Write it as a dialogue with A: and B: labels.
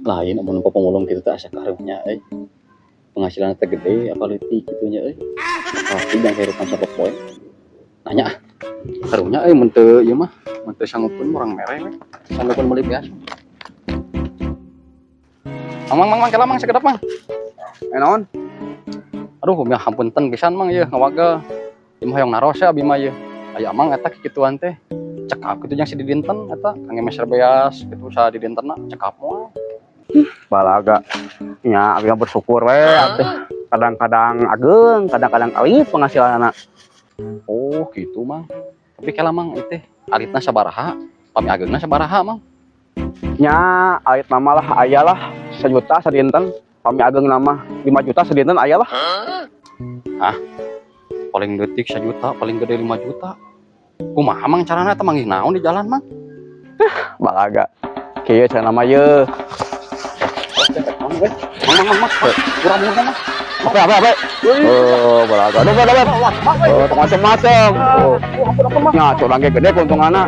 A: Lain amun pemulung kitu teh asa karunya euy. Penghasilan teh gede apa leutik kitu nya euy. Pasti jang kehidupan sapopoe. Nanya ah. Karunya euy mun teu ieu mah, mun teu sanggupeun urang mere we. Sanggupeun meuli beas. Mang, mang, mang, kela, Mang, sakedap, Mang.
B: Eh, naon?
A: Aduh, ya hapunten pisan, Mang, ieu ngawagel. Ieu mah hoyong naros ya abi mah ieu. Aya Amang eta kikituan teh. Cekap kitu jang si didinten eta kangge meser beas kitu sa didintenna cekap moal?
B: Balaga. Nya abi mah bersyukur we atuh. Kadang-kadang ageng, kadang-kadang alit penghasilanna.
A: Oh, gitu, Mang. Tapi kela, Mang, ieu teh alitna sabaraha? Pami ageungna sabaraha, Mang?
B: Nya alit mah lah aya lah 1 juta sadinten. Pami ageng mah 5 juta sadinten aya lah.
A: Hah? Paling leutik 1 juta, paling gede 5 juta. Kumaha, Mang, carana eta manggih naon di jalan, Mang?
B: Balaga. Kieu cenah mah ye.
A: Mang, we. Mang, mang, mang, mang. Kurang murah, Mang.
B: Apa apa apa? Oh, balaga. Aduh, aduh, aduh. Oh, macam-macam. Oh. Nya curang ge gede keuntunganna.